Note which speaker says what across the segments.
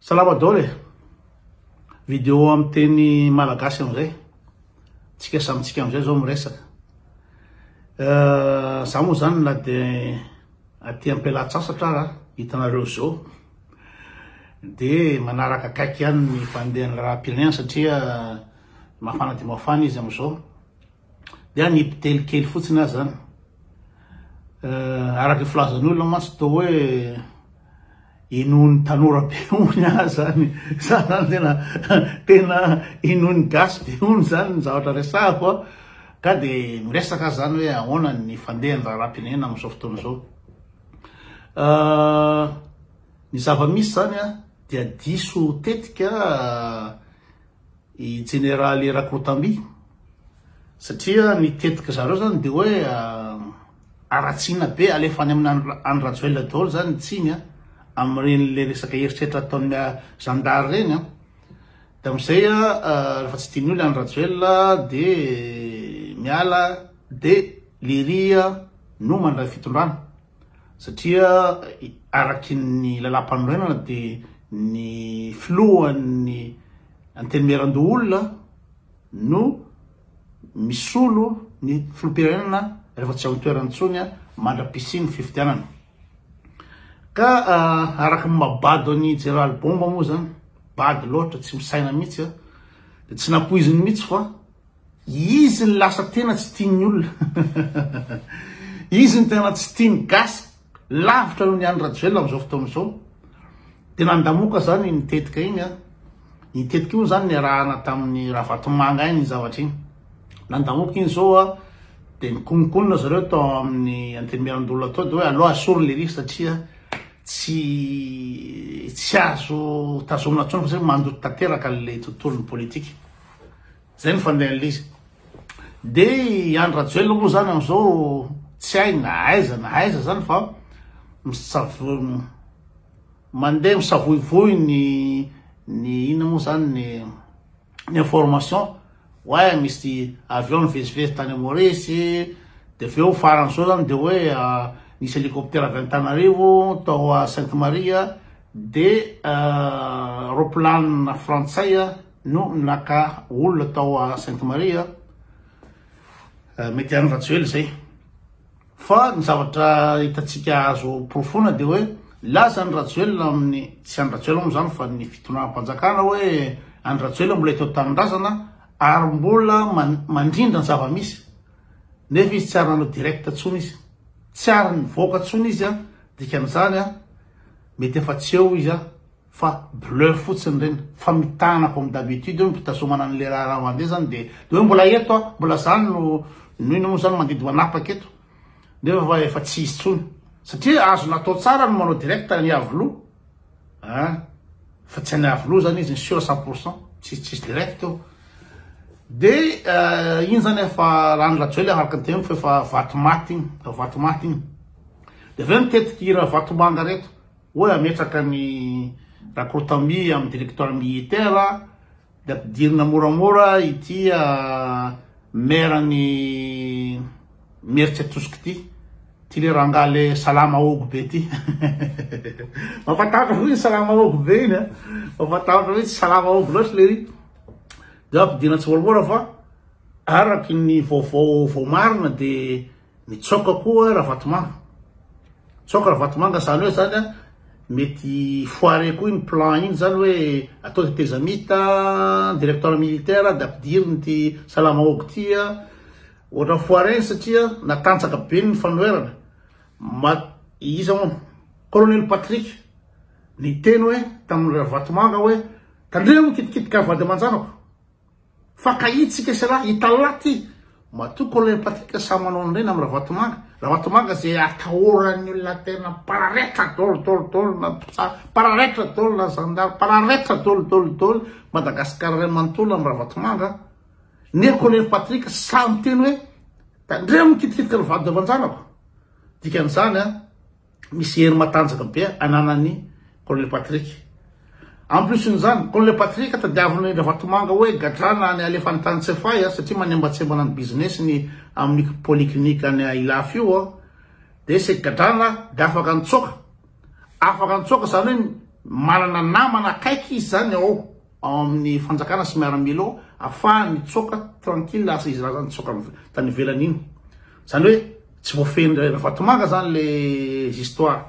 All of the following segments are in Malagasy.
Speaker 1: Salama daholo e! Video amin'ny teny malagasy amin'izay. Tsika samy tsika amin'izay zao miresaka. Euh, za moa zany na dia aty am-pialan-tsasatra ara, hitanareo zao, dia manaraka akaiky ihany ny fandehan'ny raharaham-pirenena satria mafana dia mafana izy amin'izao. Dia hanipy teny kely fotsiny aho zany. Euh, araka ny filazan'ny olona mantsy toa hoe Inoan'ny tanora be hono aho zany, za zany tena tena inoan'ny gasy be hono zany ny zavatra resahako a, ka de miresaka aho zany hoe ahoana ny fandehan'ny raharaham-pirenena amin'izao fotoana izao. Ny zava-misy zany a dia diso tetika i jeneraly Rakotamby satria ny tetika zareo zany de hoe Haratsiana be alefa any amin'ny Andry Rajoelina daholo zany ny tsiny a, amin'ireny le resaka herisetra ataon'ny zandary ireny a, de amin'izay a rehefa tsy tian'ny olona Andry Rajoelina de miala de lery no mandray fitondrana satria araky ny lalam-panorenana de ny filohan'ny antenimierandoholona no misolo ny filoham-pirenena rehefa tsy ao an-toerana intsony mandra-pisian'ny fifidianana. Ka araka ny maha-bado an'i Jeneraly Bomba moa zany, bado loatra, tsy misaina mihitsy, dia tsy nampoiziny mihitsy fa izy ny lasa tena tsy tian'ny olona. Izy ny tena tsy tian'ny gasy lavitra noho ny Andry Rajoelina amin'izao fotoana izao. Dia nandamoka zany iny tetika iny an. Iny tetika iny zany niarahana tamin'ny Ravatomanga iny zavatra iny. Nandamoka iny zao an, dia nikononkonona zareo tao amin'ny Antenimierandoholona tao dia hoe aleo asorina le rivotra satria tsy tsy azo tazomina intsony fa satria mandoto tanteraka le tontolon'ny politika. Zay ny fandehan'ilay izy. Dia i Andry Rajoelina moa zany amin'izao tsy hay na aiza na aiza zany fa misavo mandeha misavoivoy ny ny inona moa zany ny ny information hoe misy avion nivezivezy tany Maurice de avy eo farany zao zany de hoe nisy hélicoptère avy Antananarivo tao Sainte Marie de roplanina frantsay no naka olona tao Sainte Marie mety Andry Rajoelina zay fa ny zavatra hitantsika azo porofoina de hoe laza Andry Rajoelina amin'ny tsy Andry Rajoelina moa zany fa ny fitondram-panjakana hoe Andry Rajoelina mbola eto an-tanindrazana ary mbola mandrindra ny zava-misy nefa izy tsy ary nanao direct tsony izy tsy ary nivoaka tsony izy a dikan'izany a mety efa tsy eo izy a fa bluff fotsiny ireny, famitahana comme d'habitude io mpitazomana an'le raharaha mandeha zany de de hoe mbola eto aho, mbola zany no no inona moa zany mandidy manapaka eto, nefa fa efa tsy izy tsony, satria azo natao tsara ny manao direct any Iavoloha an, fa tsy any Iavoloha zany izy ny sur 100%, tsisy tsisy direct eo, de iny zany efa raha ny Rajoelina araka ny teniko fa efa vato maty iny, efa vato maty iny, de avy eo nitetika i Ravatomanga reto. Hoe hametraka ny Rakotamby amin'ny directoire militaire dia ampidirina moramora ity maire ny Imerintsiatosika ity. Ity le rangahy le salama hogo be ity. Mampatahotra fotsiny salama hogo be iny a. Mampatahotra mihitsy salama hogo loatra le ry. Dia ampidirina tsimoramora fa araky ny vaovao voamarina dia Mitsaoka koa Ravatomanga. Mitsaoka Ravatomanga zany hoe zany a mety foire koa iny plan iny zany hoe atao tetezamita, directoire militaire de ampidiriny ty Salamahogo ty a. Ohatran'ny foire iny satria natanjaka be ny fanoherana. Ma iza moa? Colonel Patrick niteny hoe tamin'i Ravatomanga hoe tandremo mikitikitika vady aman-janako. Fa ka i tsika sy raha hitalahy ty matoa colonel Patrick samy manao an'ireny am Ravatomanga, Ravatomanga ze atahoran'ny olona tena pararetra dolo dolo dolo na mpitsara pararetra dolo na zandary pararetra dolo dolo dolo Madagascar ray manontolo am Ravatomanga nefa colonel Patrick samy miteny hoe tandremo mikitikitika ny vady aman-janako dikan'izany a Misy hery matanjaka be ananan'i Colonel Patrick. En plus n'izany, Colonel Patrick tadiavin'i Ravatomanga hoe gadrana any alefa any tany Tsiafahy satria manembatsembana ny business-ny amin'ny polyclinique any Ilafy io dia saika gadrana dia afaka nitsoaka. Afaka nitsoaka izany hoe Manana namana akaiky izy zany ao ao amin'ny fanjakana sy miaramila ao afahany mitsoaka tranquille lasa izy raha nitsoaka tany ivelany iny. Zany hoe tsy voafehin'i Ravatomanga zany le histoire.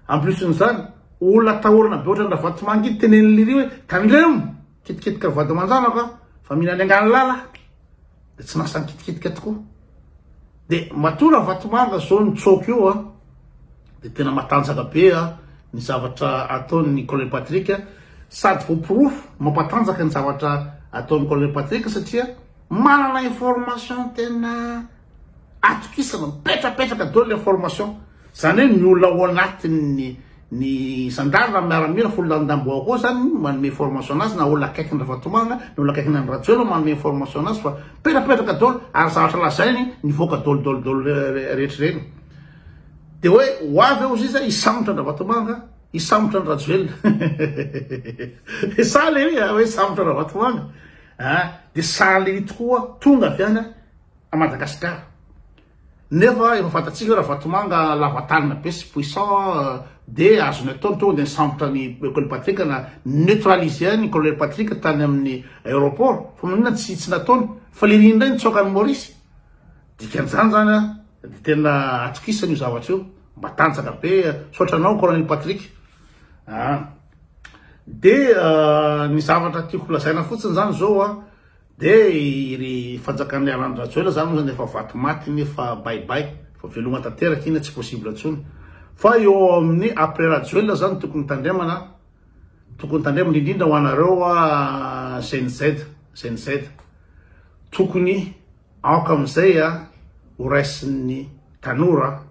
Speaker 1: En plus n'izany, olona atahorana be ohatran'i Ravatomanga iny tenenin'i Lery hoe tandremo kitikitika vady aman-janako fa mihinana angano lala. Dia tsy lasa nikitikitika tokoa. Dia matoa Ravatomanga zao nitsoaka io a, dia tena matanjaka be a ny zavatra ataon'ny Colonel Patrick, sady voaporofo mampatanjaka ny zavatra ataon'ny Colonel Patrick satria manana information tena atokisana, mipetrapetraka daholo ny information. Zany hoe ny olona ao anatin'ny ny zandary na miaramila fa olona andamboa koa zany manome information anazy na olona akaiky ny Ravatomanga na olona akaiky ny Rajoelina manome information anazy fa mipetrapetraka daholo ary zavatra lazainy nivoaka daholo daholo daholo rehetra ireny. De hoe ho avy eo izy hisambotra an-dRavatomanga, hisambotra an-dRajoelina. Sahy le hoe hisambotra an-dRavatomanga. Ah, de sahy le tokoa tonga avy any a Madagasikara. Nefa efa fantatsika hoe Ravatomanga lava tanana be sy puissant de azony atao ny tonga de nisambotra an'i Colonel Patrick na neutraliser an'i Colonel Patrick tany amin'ny aéroport fa maninona tsy tsy nataony fa le indray nitsoaka an'i Maurice. Dikan'izany zany a de tena atokisana io zavatra io, matanjaka be misaotra anao Colonel Patrick. Ah. De ny zavatra tiako lazaina fotsiny zany zao a De iry fanjakan'i Andry Rajoelina zany moa zany efa vato maty iny efa bye bye, efa veloma tanteraka iny tsy possible intsony. Fa eo amin'ny après Rajoelina zany tokony tandremana, tokony tandremana indrindra ho anareo Gen Z, Gen Z. Tokony aoka amin'izay ho raisin'ny tanora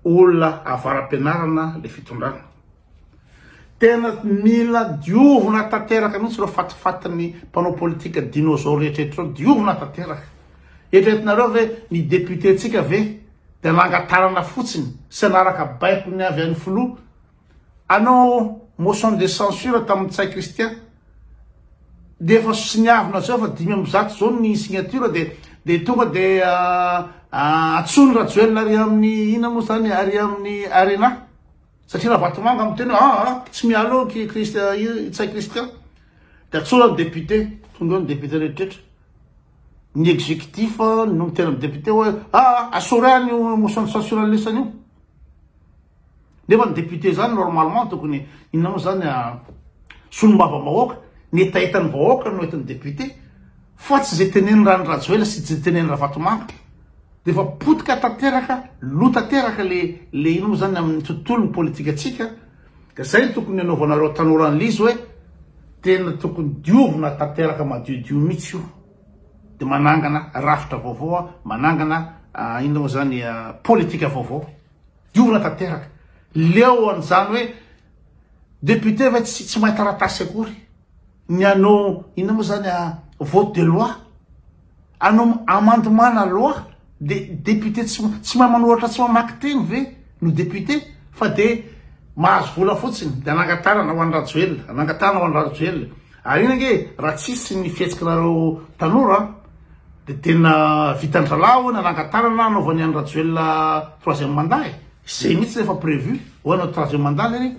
Speaker 1: olona avara-pianarana le fitondrana. Tena mila diovina tanteraka mihitsy ireo fatifatin'ny mpanao politika dinosaure rehetra ireo, diovina tanteraka. Eritreretinareo ve ny député-ntsika ve dia nangatarana fotsiny sy hanaraka baikony avy any filoha hanao motion de censure tamin'i Ntsay Christian? Dia efa soniavina zao efa 105 zao ny signature dia dia tonga dia antsoiny Rajoelina ary amin'ny inona moa zany ary amin'ny arena. Satria Ravatomanga miteny hoe aa tsy miala eo ki Christian i Ntsay Christian. Dia antsoina ny député, tonga eo ny député rehetrarehetra. Ny exécutif no miteny amin'ny député hoe aa assorer an'io motion de censure an'lisany io. Nefa ny député zany normalement tokony inona moa zany solombavambahoaka, ny hetahetan'ny vahoaka no entin'ny député fa tsy izay tenenin'i Rany Rajoelina sy izay tenenin'i Ravatomanga. Dia efa potika tanteraka, lo tanteraka le le ino moa zany amin'ny tontolon'ny politikantsika, ka zay no tokony anaovanareo tanora an'lizy hoe tena tokony diovina tanteraka madiodio mihitsy io, dia manangana rafitra vaovao, manangana inona moa zany politika vaovao, diovina tanteraka, leo an'izany hoe député ve tsy tsy mahay taratasy akory, ny hanao inona moa zany vote de loi. Anao amendement na loi de député tsy tsy mahay manoratra tsy mamaky teny ve no député fa de mahazo vola fotsiny de anangatanana ho an'i Rajoelina anangatanana ho an'i Rajoelina ary iny ange raha tsisy ny fihetsikinareo tanora de tena vitan-dralahy hoy nanangatanana hanaovan'i Andry Rajoelina troisième mandat e zay mihitsy efa prévu hoe hanao troisième mandat lery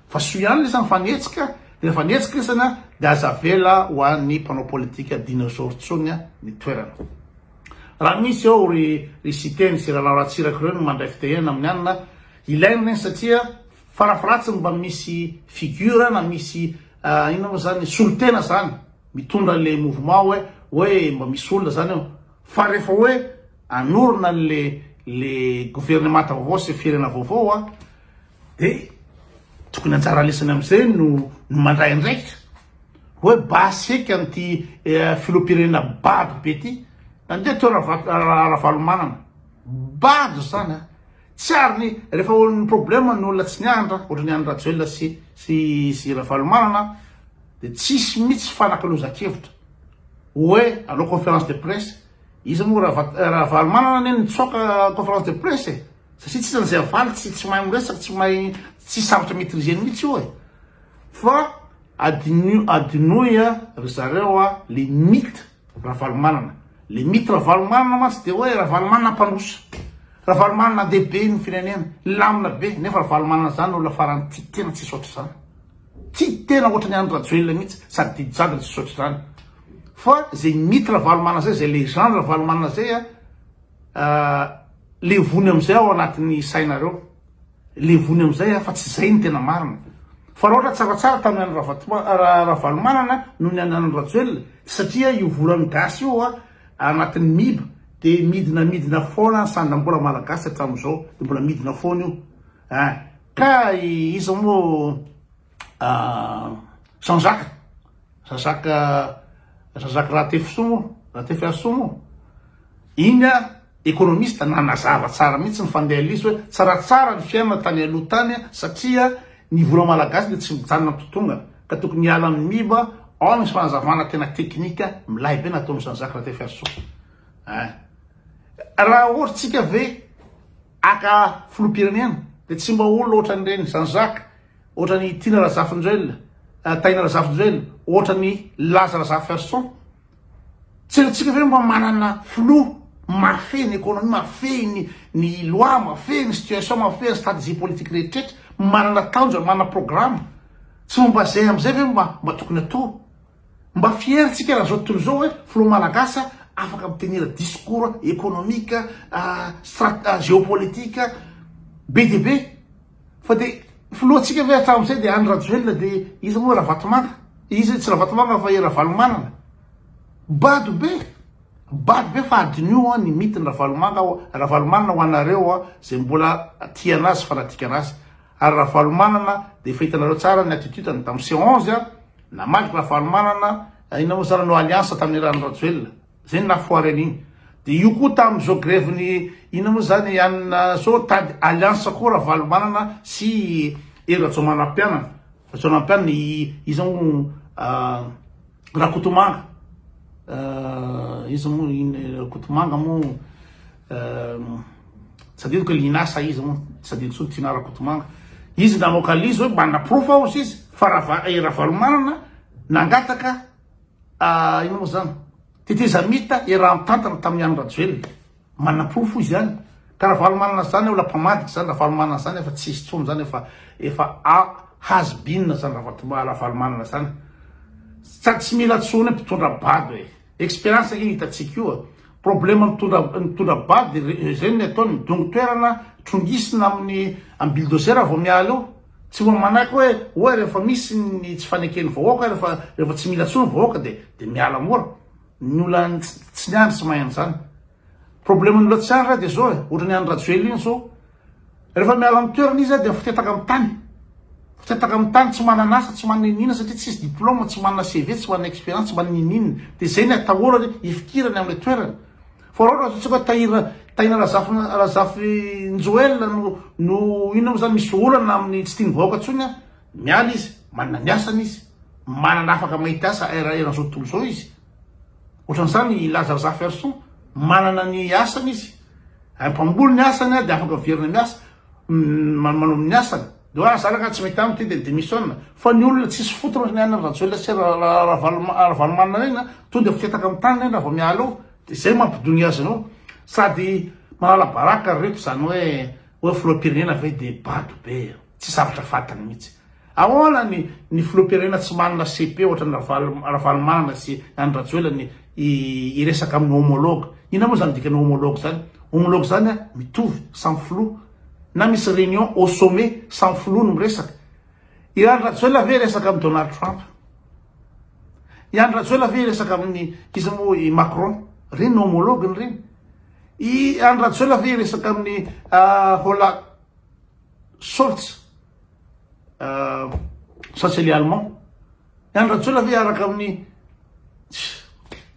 Speaker 1: Fa soa ihany lesany fa nihetsika, de rehefa nihetsika lesany an, de aza avela ho an'ny mpanao politika dinosaure tsony ny toerana. Raha misy eo ry ry Siteny sy Lalao Ratsiraka ireo no mandray fitenenana amin'ny anona, ilaina ireny satria farafaratsiny mba misy figure na misy inona moa zany solontena zany mitondra le mouvement hoe hoe mba misy olona zany eo. Fa rehefa hoe anorina an'le le gouvernemanta vaovao sy firenena vaovao an, Dia tokony anjara lesany amin'izay no no mandray andraikitra hoe basy eky an'ity filoham-pirenena bado be ity. Nandeha teo Ravalomanana. Bado zany a. Tsy ary ny rehefa ny problème ny olona tsy nianatra ohatran'ny an'i Rajoelina sy sy sy Ravalomanana dia tsisy mihitsy fanakalozan-kevitra hoe hanao conférence de presse. Iza moa Ravalomanana anie nitsoaka conférence de presse e. Satria tsy hitany izay havaly, tsy tsy mahay miresaka, tsy mahay tsy sarotra maitriser mihitsy io e. Fa adino adinoy ry zareo a le mythe Ravalomanana. Le mythe Ravalomanana mantsy dia hoe Ravalomanana mpandroso. Ravalomanana nandeha be ny firenena, nilamina be, nefa Ravalomanana zany olona farany tia tena tsisy ohatr'izany. Tia tena ohatran'i Andry Rajoelina mihitsy sady didy jadona tsisy ohatr'izany. Fa zay mythe Ravalomanana zay, zay legende Ravalomanana zay a, levony amizay ao anatin'ny sainareo. Levony amizay a, fa tsy zay ny tena marina. Fa raha ohatra tsaratsara tamin'ny an'i Ravalomanana noho ny an'i Andry Rajoelina, satria io volan'ny gasy io a, anatin'ny miba, dia midina midina foana ny sandam-bola malagasy hatramin'izao, dia mbola midina foana io. Ein. Ka iza moa Jean Jacques, Jean Jacques, Jean Jacques Rahatefisoa moa, Rahatefiarisoa moa, iny a économiste nanazava tsara mihitsy ny fandehan'izy hoe tsaratsara ny fiainana tany aloha tany satria ny vola malagasy dia tsy mijanona mitotongana ka tokony hiala amin'ny miba, ao misy fanazavana tena teknika milay be nataon'i Jean Jacques Rahatefiarisoa. Ein. Raha ohatra tsika ve Aka filoham-pirenena dia tsy mba olona ohatran'ireny Jean Jacques, ohatran'i Tiana Razafinjoelina, Tahina Razafinjoelina, ohatran'i Laza Razafiarison. Tsy antsika ve mba manana filoha mahafehy ny économie, mahafehy ny ny loi, mahafehy ny situation, mahafehy ny stratégie politique rehetraretra, manana tanjona, manana programme. Tsy mba zay amizay ve mba mba tokony atao? Mba fier tsika raha zao tontolo zao hoe filoha malagasy afaka mi-tenir discours économique, strat, géopolitique be dia be. Fa dia filohantsika ve hatramin'izay dia Andry Rajoelina dia iza moa Ravatomanga? Iza tsy Ravatomanga fa i Ravalomanana. Bado be. Bado be fa adinio ny mythe ny Ravalomanga, Ravalomanana ho anareo izay mbola tia anazy fanatique anazy. Ary Ravalomanana dia efa hitanareo tsara ny attitude-ny tamin'ny C11 Namadika Ravalomanana, inona moa zany nanao alliance tamin'i Rano Rajoelina. Zay no nahafoary an'iny. Dia io koa tamin'izao grève-ny inona moa zany anona zao tady alliance koa Ravalomanana sy Hery Rajaomanampianana. Rajaonampianana iza moa Rakotomanga. Iza moa Rakotomanga moa Tsy adinoko hoe Lina sa iza moa, tsy adino intsony Tiana Rakotomanga. Izy namoaka an'izy hoe manana porofo aho hozy izy fa Ravalomanana nangataka inona moa zany tetezamita iaraha-mitantana tamin'i Andry Rajoelina. Manana porofo izy ihany. Ka Ravalomanana zany olona mpamadika zany, Ravalomanana zany efa tsy hisy intsony zany, efa efa has been zany Ravalomanana zany. Sady tsy mila intsony mpitondra bado e. Experience ange hitantsika io a. Problème mitondra mitondra bado de zay ny ataony midongy toerana trongisina amin'ny amin'ny bulldozer vao miala eo. Tsy mba manaiky hoe oe rehefa misy ny tsy faneken'ny vahoaka rehefa rehefa tsy mila intsony ny vahoaka de de miala mora. Ny olona tsy niandry tsy mahay an'izany. Problème ny olona tsy andry dia zao e, ohatran'ny an'i Rajoelina iny zao. Rehefa miala amin'ny toerana izy dia mifotetaka amin'ny tany. Mifotetaka amin'ny tany, tsy manana asa, tsy manana iniana satria tsisy diplôme, tsy manana CV, tsy manana expérience, tsy manana iniana. Dia zay ny atahorany hifikirany amin'ilay toerana. Fa raha ohatra ataontsika hoe Tahina Tahina Razafy Razafinjoelina no no inona moa zany misy olana amin'ny tsy tian'ny vahoaka intsony an, miala izy, manana ny asany izy, manana afaka mahita asa eran'izao tontolo izao izy. Ohatran'izany i Laza Razafiarison, manana ny asany izy, mpamboly ny asany dia afaka miverina miasa, manao ny asany. Dia hoe ah zanaka tsy mety amiko ity dia mi-démissionne. Fa ny olona tsisy fotony ohatran'ny an'i Rajoelina sy Ravalomanana ireny an, tonga dia fitetaka amin'ny tany ireny raha vao miala eo. Dia izay mampidongy azy ireo. Sady manala baraka ry reto izany hoe hoe filoham-pirenena ve dia bado be. Tsy zavatra fantany mihitsy. Ahoana ny ny filoham-pirenena tsy manana CP ohatran'i Ravalo Ravalomanana sy Andry Rajoelina ny hiresaka amin'ny homologue? Inona moa izany dikan'ny homologue izany? Homologue izany an, mitovy, samy filoha. Na misy réunion au sommet, samy filoha no miresaka. I Andry Rajoelina ve hiresaka amin'i Donald Trump? I Andry Rajoelina ve hiresaka amin'ny iza moa i Macron? Ireny ny homologue-ny ireny. I Andry Rajoelina ve hiresaka amin'ny Olaf Scholz? Chancelier allemand. I Andry Rajoelina ve hiaraka amin'ny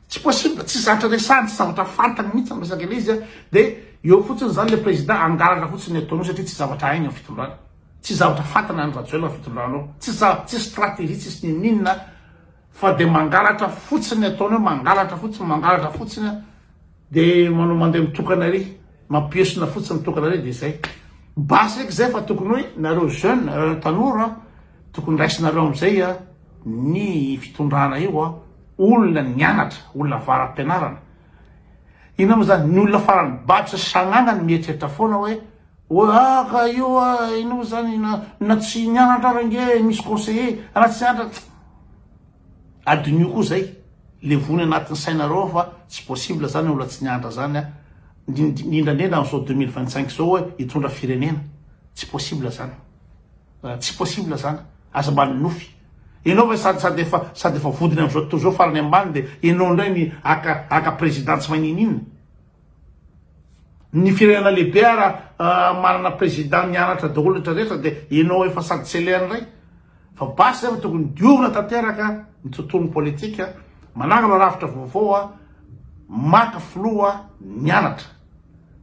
Speaker 1: tsy possible, tsy zavatra resahiny, tsy zavatra fantany mihitsy ny resaka ilay izy dia eo fotsiny izany le président hangalatra fotsiny ny ataony eo satria tsy zavatra hainy ny fitondrana. Tsy zavatra fantany Andry Rajoelina ny fitondrana eo. Tsy za, tsy stratégie, tsisy n'inon'inona fa dia mangalatra fotsiny ny ataony eo, mangalatra fotsiny, mangalatra fotsiny. De manao mandeha mitokana ery, mampiesona fotsiny mitokana ery de zay. Basy eky zay fa tokony hoe nareo jeune, nareo tanora tokony raisinareo amizay a ny fitondrana io a, olona nianatra, olona avara-pianarana. Inona moa zany, ny olona farany bado sy sagnagna no mieritreritra foana hoe. Hoe ah ka io ah ino moa zany na na tsy nianatra ary ange misy conseiller na tsy nianatra. Adinio koa zay. Levony anatin'ny sainareo ao fa tsy possible zany olona tsy nianatra zany a. Indrindra indrindra amin'izao 2025 zao hoe hitondra firenena. Tsy possible zany. Tsy possible zany. Aza mba nofy. Enao ve sady sady efa sady efa vodiny amin'izao tontolo izao farany ambany dia enao indray ny haka haka président tsy mahay niniana. Ny firenena lehibe ara manana président mianatra daholo rehetra rehetra dia enao efa sady tsy alehany indray. Fa basy zay fa tokony diovina tanteraka ny tontolon'ny politika, manangana rafitra vaovao, maka filoha mianatra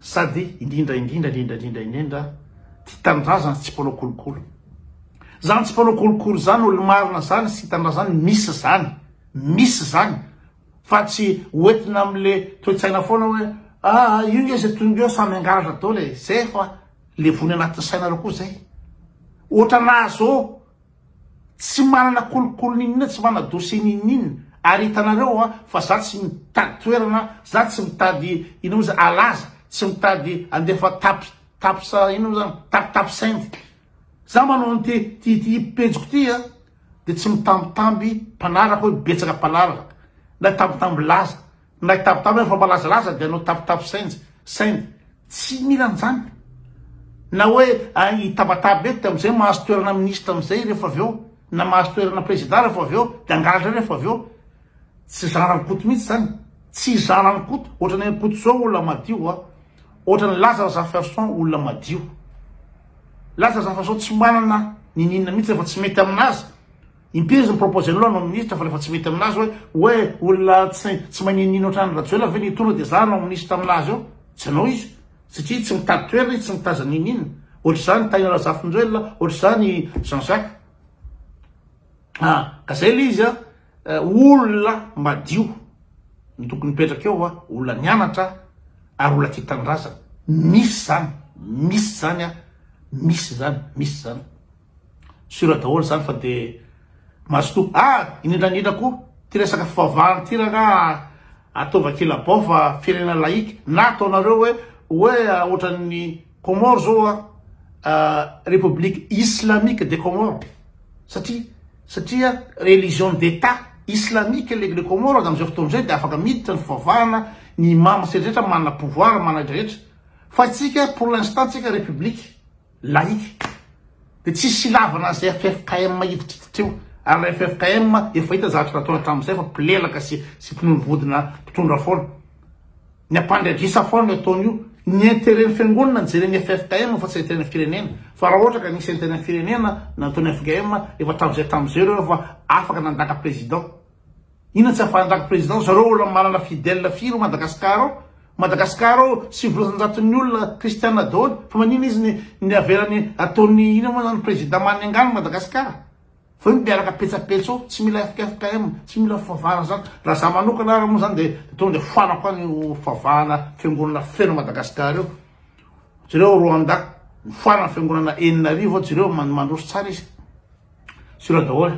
Speaker 1: sady indrindra indrindra indrindra indrindra indrindra tia tanindrazana sy tsy mpanao kolikoly. Zany tsy mpanao kolikoly zany olo-marina zany sy tanindrazana zany misy zany, misy zany. Fa tsy hoentina amle toetsaina foana hoe aa io nge zay tonga eo samy hangalatra daholo e, zay fa levony anatin'ny sainareo koa zay. Ohatranà zao tsy manana kolikoly ninoninona, tsy manana dossier ninoninona, ary hitanareo a fa za tsy mitady toerana, za tsy mitady inona moa zany alaza, tsy mitady andefa tap tap sa inona moa zany tap tap send. Za manao an'ity ty ty pejiko ty a. dia tsy mitambitamby mpanaraka hoe betsaka mpanaraka na hitambitamby laza na hitambitamby hoe efa malazalaza dia hanao tapitapy sainjy saingy tsy mila an'izany na hoe hitabataba eto dia amin'izay mahazo toerana ministre amin'izay rehefa avy eo na mahazo toerana président rehefa avy eo dia hangalatra rehefa avy eo tsy genre Koto mihitsy izany tsy genre Koto ohatran'ny Koto zao olona madio a ohatran'ny Laza Razafiarison olona madio Laza Razafiarison tsy manana nininona mihitsy rehefa tsy mety aminazy. Impiry izy mi-proposer an'olo hanao ministre fa rehefa tsy mety aminazy hoe hoe olona tsy tsy mahay niniana ohatran'i Rajoelina ve ny hitondra dia za hanao ministre aminazy eo. Tsy hanao izy satria tsy mitady toerana izy tsy mitazana niniana. Ohatr'izany Tahina Razafinjoelina, ohatr'izany Jean Jacques. Ah, ka zay le izy a, olona madio no tokony hipetraka eo a, olona nianatra ary olona tia tanindrazana. Misy zany, misy zany a, misy zany, misy zany. Sûr daholo zany fa de mazotoa. Ah, indrindra indrindra koa, ty resaka fivavahana ty rangah ataova kilabao fa firenena laïque, na ataonareo hoe hoe ohatran'ny Comores zao a République islamique des Comores satria satria religion d'Etat islamique le le Comores de amizao fotoana izay de afaka miditra ny fivavahana ny imam sy rehetra manana pouvoir manana rehetra fa tsika pour l'instant tsika république laïque de tsisy ilavana an'izay ffkm hiditriditra io ary la ffkm efa hita zavatra nataony hatramin'izay fa mpilelaka sy sy mpinono vodina mpitondra foana. Ny ampandry adrisa foana no ataony io. Ny intérêt ny fiangonana no jeren'ny ffkm fa tsy intérêt ny firenena. Fa raha ohatra ka nisy intérêt ny firenena nataon'ny ffkm efa hatramin'izay hatramin'izay ireo efa afaka nandaka président. Inona tsy afahany nandaka président? Zareo olona manana fidèle firy ao Madagascar ao? Madagascar ao 90 isan-jaton'ny olona kristiana daholo. Fa maninona izy ny ny avelany ataony inona moa zany président manengana Madagascar? Fa io miaraka petsapetsa ao, tsy mila ffkm, tsy mila fivavahana zany. Raha za manokana ary moa zany de tonga de foanako any io fivavahana fiangonana feno Madagascar io. Jereo Rwanda, mifoana fiangonana 6000 ao, jereo mandroso tsara izy. Sur daholo.